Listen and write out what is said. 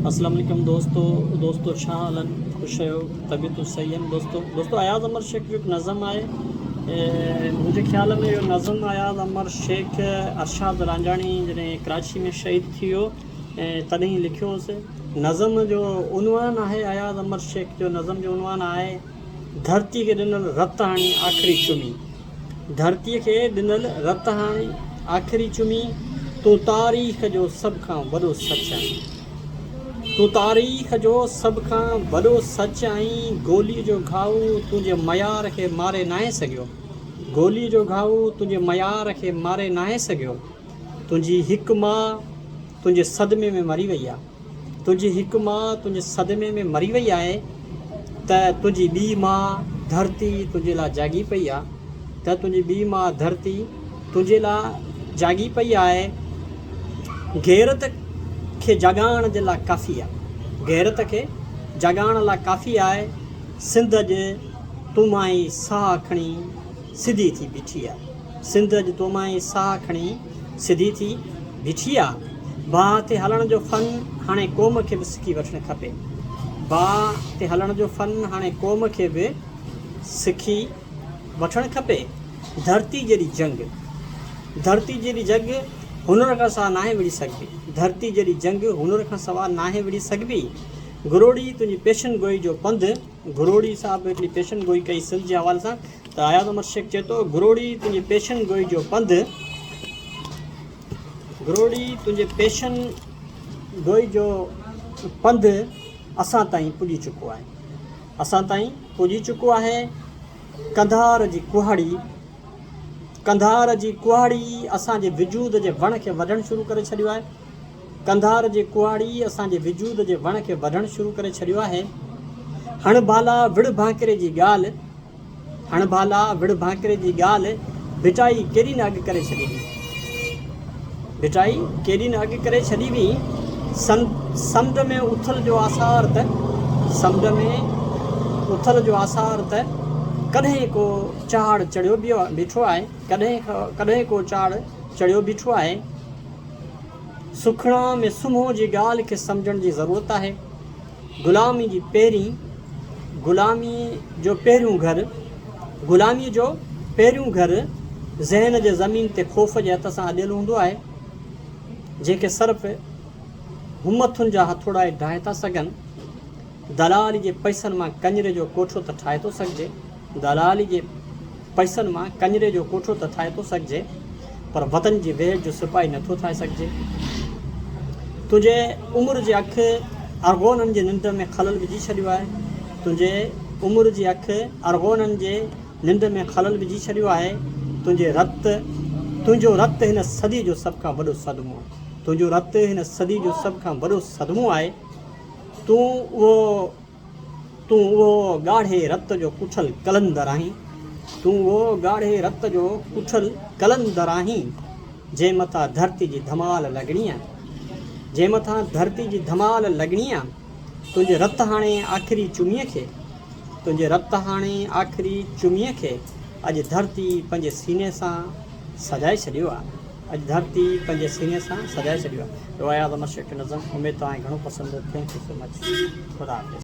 اسلام عليڪم دوستو دوستو ڇا حال آهن خوش آهيو طبيعتون صحيح آهن دوستو دوستو اياز امر شيخ جو هڪ نظم آهي منهنجي خيال ۾ اهو نظم اياز امر شيخ ارشاد رانجهاڻي جڏهن ڪراچي ۾ شهيد ٿي ويو تڏهن لکيو هوس نظم جو عنوان آهي اياز امر شيخ جو نظم جو عنوان آهي ڌرتي کي ڏنل رت هاڻي آخري چمي ڌرتيء کي ڏنل رت هاڻي آخري چمي تون تاريخ جو سڀ کان وڏو سچ آهين تون تاريخ جو سڀ کان وڏو سچ آهين گوليء جو گهاء تنهنجي معيار کي ماري ناهي سگهيو گوليء جو گهاء تنهنجي معيار کي ماري ناهي سگهيو تنهنجي هڪ ماء تنهنجي صدمي ۾ مري وئي آ. تنهنجي هڪ ماء تنهنجي صدمي ۾ مري وئي آهي ته تنهنجي ٻي ماء ڌرتي تنهنجي لاء جاڳي پئي آ ته تنهنجي ٻي ماء ڌرتي تنهنجي لاء جاڳي پئي آهي غيرت کي جاڳائڻ جي لاء ڪافي آ غيرت کي جاڳائڻ لاء ڪافي آهي سنڌ اڄ تو مان ئي ساهه کڻي سڌي ٿي بيٺي آ. سنڌ اڄ تو مان ئي ساهه کڻي سڌي ٿي بيٺي آ. باهه تي هلڻ جو فن هاڻي قوم کي به سکي وٺڻ کپي. باهه تي هلڻ جو فن هاڻي قوم کي به سکي وٺڻ کپي. ڌرتي جيڏي جنگ ڌرتي جيڏي جڳ هنر کان سوا ناهي وڙهي سگهبي. ڌرتي جيڏي جنگ هنر کان سوا ناهي وڙهي سگهبي. گروڙي تنهنجي پيشن گوئي جو پنڌ گروڙي صاحب هڪڙي پيشن گوئي ڪئي سنڌ جي حوالي سان ته اياز عمر شيخ چئي ٿو، گروڙي تنهنجي پيشن گوئي جو پنڌ، گروڙي تنهنجي پيشن گوئي جو پنڌ اسان تائين پڄي چڪو آهي، اسان تائين پڄي چڪو آهي، قنڌار جي ڪهاڙي، قنڌار جي ڪهاڙي اسان جي وجود جي وڻ کي وڍڻ شروع ڪري ڇڏيو آهي. قنڌار جي ڪهاڙي اسان جي وجود جي وڻ کي وڍڻ شروع ڪري ڇڏيو آهي. هڻ ڀالا وڙ ڀانڪري جي ڳالهه، هڻ ڀالا وڙ ڀانڪري جي ڳالهه، ڀٽائي ڪيڏي نه اڳ ڪري ڇڏي هئي. ڀٽائي ڪيڏي نه اڳ ڪري ڇڏي هئي. سمنڊ ۾ اٿل جو آثار ته، سمنڊ ۾ اٿل جو آثار ته ڪڏهن ڪو چاڙهه چڙهيو بيٺو آهي، ڪڏهن ڪڏهن ڪو چاڙهه چڙهيو بيٺو آهي. سکڻا ۾ سمهو جي ڳالهه کي سمجهڻ جي ضرورت آهي. غلامي جي پهرين غلامي جو پهريون گهر غلامي جو پهريون گهر ذهن جي زمين تي خوف جي هٿ سان اڏيل هوندو آهي، جنهن کي صرف همٿن جا هٿوڙا ئي ڊاهي ٿا سگهن. دلالي جي پئسن مان ڪڃري جو ڪوٺو ته ٺاهي ٿو سگهجي. دلالي جي پئسن مان ڪڃري جو ڪوٺو ته ٺاهي ٿو سگهجي، پر وطن جي ويڙهه جو سپاهي نه ٿو ٺاهي سگهجي. تنهنجي عمر جي اک ارغونن جي ننڊ ۾ خلل وجهي ڇڏيو آهي. تنهنجي عمر جي اک ارغونن جي ننڊ ۾ خلل وجهي ڇڏيو آهي. تنهنجي رت، تنهنجو رت هن صديء جو سڀ کان وڏو صدمو آهي. تنهنجو رت هن صديء جو سڀ کان وڏو صدمو آهي. تون اهو تون اهو ڳاڙهي رت جو ڪٺل قلندر آهين، تون اهو ڳاڙهي رت جو ڪٺل قلندر آهين، جنهن مٿان ڌرتي جي ڌمال لڳڻي آ، جنهن مٿان ڌرتي جي ڌمال لڳڻي آ، تنهنجي رت هاڻي آخري چميء کي، تنهنجي رت هاڻي آخري چميء کي، اڄ ڌرتي پنهنجي سيني سان سجائي ڇڏيو آ. اڄ ڌرتي پنهنجي سيني سان سجائي ڇڏيو آهي. روايات امر شيخ جو نظم اميد توهان کي گهڻو پسند ايندو thank you so much خدا حافظ.